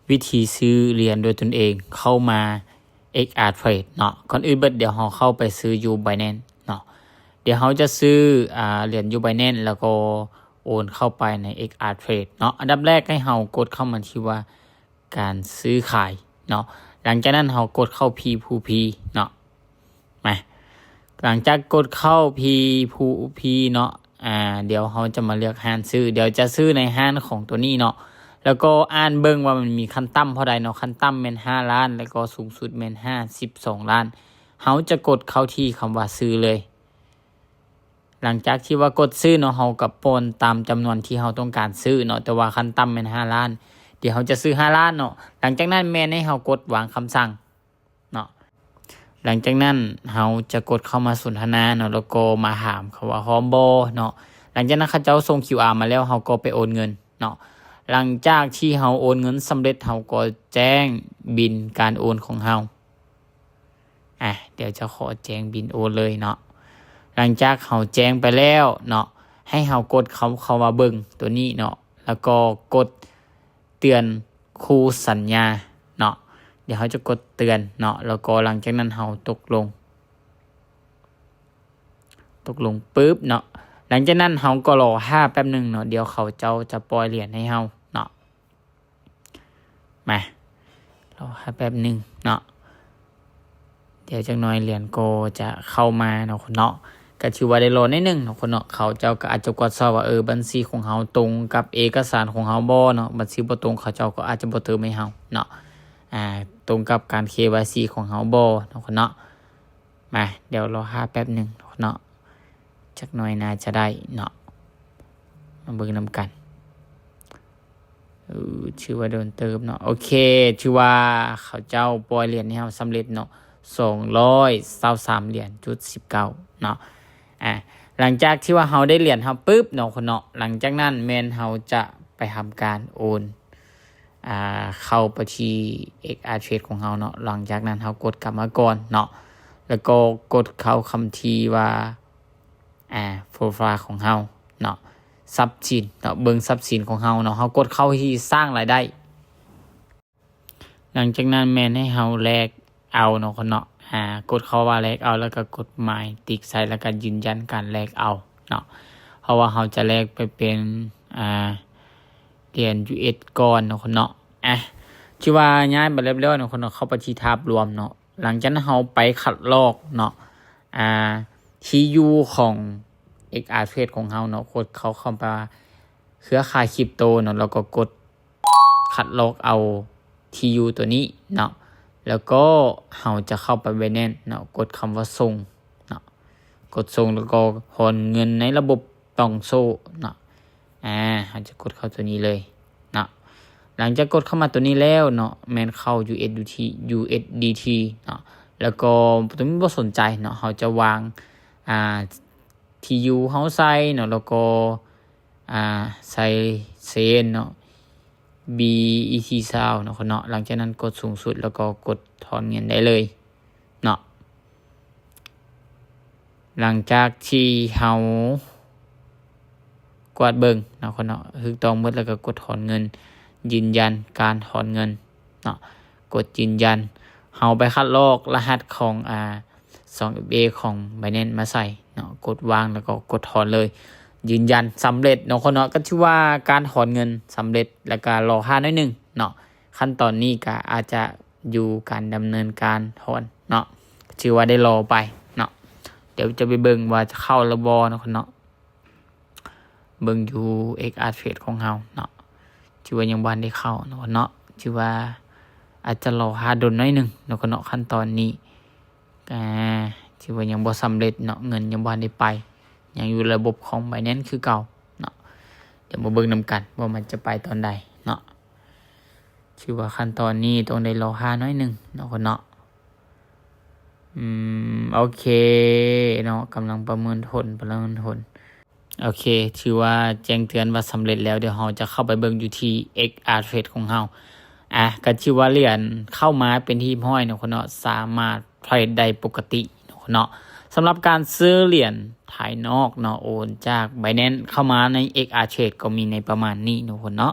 ວິທີຊື້ຫຼຽນດ້ວຍຕົນເອງເຂົ້າມາ ເອັກອາເທຣດ ເນາະ. ກ່ອນອື່ນເບິດ ດຽວເຮົາເຂົ້າໄປຊື້ຢູ່ Binance ເນາະ. ດຽວເຮົາຈະຊື້ ອາ ຫຼຽນຢູ່ Binance ແລ້ວກໍໂອນເຂົ້າໄປໃນ ເອັກອາເທຣດ ເນາະ. ອັນດັບແລກໃຫ້ເຮົາກົດເຂົ້າມາທີ່ວ່າ ການຊື້ຂາຍເນາະ. ຫຼັງຈາກນັ້ນເຮົາກົດເຂົ້າ P two P ເນາະ. ມາ ຫຼັງຈາກກົດເຂົ້າ P two P ເນາະ ອາ ດຽວເຮົາຈະມາເລືອກຮ້ານຊື້. ດຽວຈະຊື້ໃນຮ້ານຂອງຕົວນີ້ເນາະ ແລ້ວກໍອ່ານເບິ່ງວ່າມັນມີຂັ້ນຕ່ຳເທົ່າໃດເນາະ. ຂັ້ນຕ່ຳແມ່ນຫ້າລ້ານ ແລ້ວກໍສູງສຸດແມ່ນຫ້າສິບສອງລ້ານ. ເຮົາຈະກົດເຂົ້າທີ່ຄຳວ່າຊື້ເລີຍ. ຫຼັງຈາກທີ່ວ່າກົດຊື້ເນາະ ເຮົາກໍປ່ອນຕາມຈຳນວນທີ່ເຮົາຕ້ອງການຊື້ເນາະ, ແຕ່ວ່າຂັ້ນຕ່ຳແມ່ນຫ້າລ້ານ. ດຽວເຮົາຈະຊື້ຫ້າລ້ານເນາະ. ຫຼັງຈາກນັ້ນແມ່ນໃຫ້ເຮົາກົດວາງຄຳສັ່ງເນາະ. ຫຼັງຈາກນັ້ນເຮົາຈະກົດເຂົ້າມາສົນທະນາເນາະ ແລ້ວກໍມາຖາມເຂົາວ່າພ້ອມບໍ່ເນາະ. ຫຼັງຈາກນັ້ນເຂົາເຈົ້າສົ່ງ ຄິວອາ ມາແລ້ວ ເຮົາກໍໄປໂອນເງິນເນາະ. ຫຼັງຈາກທີ່ເຮົາໂອນເງິນສຳເລັດ ເຮົາກໍແຈ້ງບິນການໂອນຂອງເຮົາ. ອາ ດຽວຈະຂໍແຈ້ງບິນໂອນເລີຍເນາະ. ຫຼັງຈາກເຮົາແຈ້ງໄປແລ້ວເນາະ ໃຫ້ເຮົາກົດເຂົ້າ ເຂົ້າມາເບິ່ງຕົວນີ້ເນາະ ແລ້ວກໍກົດເຕືອນຄູ່ສັນຍາເນາະ. ດຽວເຮົາຈະກົດເຕືອນເນາະ ແລ້ວກໍຫຼັງຈາກນັ້ນເຮົາຕົກລົງ, ຕົກລົງປຶບເນາະ. ຫຼັງຈາກນັ້ນເຮົາກໍລໍຖ້າແປັບໜຶ່ງເນາະ, ດຽວເຂົາເຈົ້າຈະປ່ອຍຫຼຽນໃຫ້ເຮົາເນາະ. ມາ ລໍຖ້າແປັບໜຶ່ງເນາະ. ດຽວຈັກໜ່ອຍຫຼຽນກໍຈະເຂົ້າມາເນາະຄົນເນາະ. ກໍຖືວ່າໄດ້ລໍໜ້ອຍໜຶ່ງເນາະຄົນເນາະ. ເຂົາເຈົ້າກໍອາດຈະກວດສອບວ່າ ເອີ ບັນຊີຂອງເຮົາຕົງກັບເອກະສານຂອງເຮົາບໍ່ເນາະ. ບັນຊີບໍ່ຕົງ ເຂົາເຈົ້າກໍອາດຈະບໍ່ເຕີມໃຫ້ເຮົາເນາະ. ອາ ຕົງກັບການ ເຄວາຍຊີ ຂອງເຮົາບໍ່ເນາະຄົນເນາະ. ມາ ດຽວລໍຖ້າແປັບໜຶ່ງເນາະ. ຈັກໜ່ອຍໜ້າຈະໄດ້ເນາະ. ມາເບິ່ງນຳກັນ. ເອີ ຖືວ່າດົນເຕີບເນາະ. ໂອເຄ ຖືວ່າເຂົາເຈົ້າປ່ອຍຫຼຽນໃຫ້ເຮົາສຳເລັດເນາະ, ສອງຮ້ອຍຊາວສາມຫຼຽນຈຸດສິບເກົ້າເນາະ. ອາ ຫຼັງຈາກທີ່ວ່າເຮົາໄດ້ຫຼຽນເຮົາປຶບເນາະຄົນເນາະ, ຫຼັງຈາກນັ້ນແມ່ນເຮົາຈະໄປທຳການໂອນ ອາ ເຂົ້າໄປທີ່ ເອັກອາເທຣດ ຂອງເຮົາເນາະ. ຫຼັງຈາກນັ້ນເຮົາກົດກຳມະກອນເນາະ ແລ້ວກໍກົດເຂົ້າຄຳທີ່ວ່າ ອາ ໂປຣໄຟລ໌ຂອງເຮົາເນາະ, ຊັບສິນເນາະ, ເບິ່ງຊັບສິນຂອງເຮົາເນາະ. ເຮົາກົດເຂົ້າທີ່ສ້າງລາຍໄດ້. ຫຼັງຈາກນັ້ນແມ່ນໃຫ້ເຮົາແລກເອົາເນາະຄົນເນາະ. ອາ ກົດເຂົ້າວ່າແລກເອົາ ແລ້ວກໍກົດໝາຍຕິກໃສ່ ແລ້ວກໍຢືນຢັນການແລກເອົາເນາະ. ເພາະວ່າເຮົາຈະແລກໄປເປັນ ອາ ຫຼຽນ ຢູເອັສ ກ່ອນເນາະຄົນເນາະ. ອາ ຖືວ່າຍ້າຍໄປຮຽບຮ້ອຍເນາະຄົນເນາະ, ເຂົ້າໄປທີ່ທາບລວມເນາະ. ຫຼັງຈາກນັ້ນເຮົາໄປຄັດລອກເນາະ ອາ ທີ່ຢູ່ຂອງ ເອັກອາເທຣດ ຂອງເຮົາເນາະ. ກົດເຂົ້າ ເຂົ້າໄປເຄືອຂ່າຍຄຣິບໂຕເນາະ ແລ້ວກໍກົດຄັດລອກເອົາທີ່ຢູ່ຕົວນີ້ເນາະ, ແລ້ວກໍເຮົາຈະເຂົ້າໄປ Binance ເນາະ, ກົດຄຳວ່າສົ່ງເນາະ, ກົດສົ່ງ ແລ້ວກໍຖອນເງິນໃນລະບົບ ຕ້ອງໂຊເນາະ. ອາ ເຮົາຈະກົດເຂົ້າຕົວນີ້ເລີຍເນາະ. ຫຼັງຈາກກົດເຂົ້າມາຕົວນີ້ແລ້ວເນາະ ແມ່ນເຂົ້າ ຢູເອັສດີທີ ຢູເອັສດີທີ ເນາະ, ແລ້ວກໍຕົວນີ້ບໍ່ສົນໃຈເນາະ, ເຮົາຈະວາງ ອາ ທີ່ຢູ່ເຮົາໃສ່ເນາະ, ແລ້ວກໍ ອາ ໃສ່ເຊນເນາະ ບີອີທີຊາວເນາະເນາະ. ຫຼັງຈາກນັ້ນກົດສູງສຸດ ແລ້ວກໍກົດຖອນເງິນໄດ້ເລີຍເນາະ. ຫຼັງຈາກທີ່ເຮົາກວດເບິ່ງເນາະເນາະ ຖືກຕ້ອງໝົດ ແລ້ວກໍກົດຖອນເງິນ, ຢືນຢັນການຖອນເງິນເນາະ, ກົດຢືນຢັນ. ເຮົາໄປຄັດລອກລະຫັດຂອງ ອາ ສອງເອັຟເອ ຂອງ Binance ມາໃສ່ເນາະ, ກົດວາງ ແລ້ວກໍກົດຖອນເລີຍ, ຢືນຢັນສຳເລັດເນາະເນາະ. ກໍຖືວ່າການຖອນເງິນສຳເລັດ ແລ້ວກໍລໍຖ້າໜ້ອຍໜຶ່ງເນາະ. ຂັ້ນຕອນນີ້ກໍອາດຈະຢູ່ການດຳເນີນການຖອນເນາະ, ຖືວ່າໄດ້ລໍໄປເນາະ. ດຽວຈະໄປເບິ່ງວ່າຈະເຂົ້າຫຼືບໍ່ເນາະເນາະ, ເບິ່ງຢູ່ ເອັກອາເທຣດ ຂອງເຮົາເນາະ, ຖືວ່າຍັງບໍ່ທັນໄດ້ເຂົ້າເນາະເນາະ. ຖືວ່າອາດຈະລໍຖ້າດົນໜ້ອຍໜຶ່ງເນາະເນາະ. ຂັ້ນຕອນນີ້ ອາ ຖືວ່າຍັງບໍ່ສຳເລັດເນາະ, ເງິນຍັງບໍ່ທັນໄດ້ໄປ, ຍັງຢູ່ລະບົບຂອງ Binance ຄືເກົ່າເນາະ. ດຽວມາເບິ່ງນຳກັນວ່າມັນຈະໄປຕອນໃດເນາະ. ຖືວ່າຂັ້ນຕອນນີ້ຕ້ອງໄດ້ລໍຖ້າໜ້ອຍໜຶ່ງເນາະເນາະ. ອືມ ໂອເຄເນາະ, ກຳລັງປະເມີນຜົນ, ປະເມີນຜົນ. ໂອເຄ ຖືວ່າແຈ້ງເຕືອນວ່າສຳເລັດແລ້ວ. ດຽວເຮົາຈະເຂົ້າໄປເບິ່ງຢູ່ທີ່ ເອັກອາເທຣດ ຂອງເຮົາ. ອາ ກໍຖືວ່າຫຼຽນເຂົ້າມາເປັນທີ່ຮຽບຮ້ອຍເນາະເນາະ, ສາມາດເທຣດໄດ້ປົກກະຕິເນາະເນາະ. ສຳລັບການຊື້ຫຼຽນພາຍນອກເນາະ, ໂອນຈາກ Binance ເຂົ້າມາໃນ ເອັກອາເທຣດ ກໍມີໃນປະມານນີ້ເນາະເນາະ.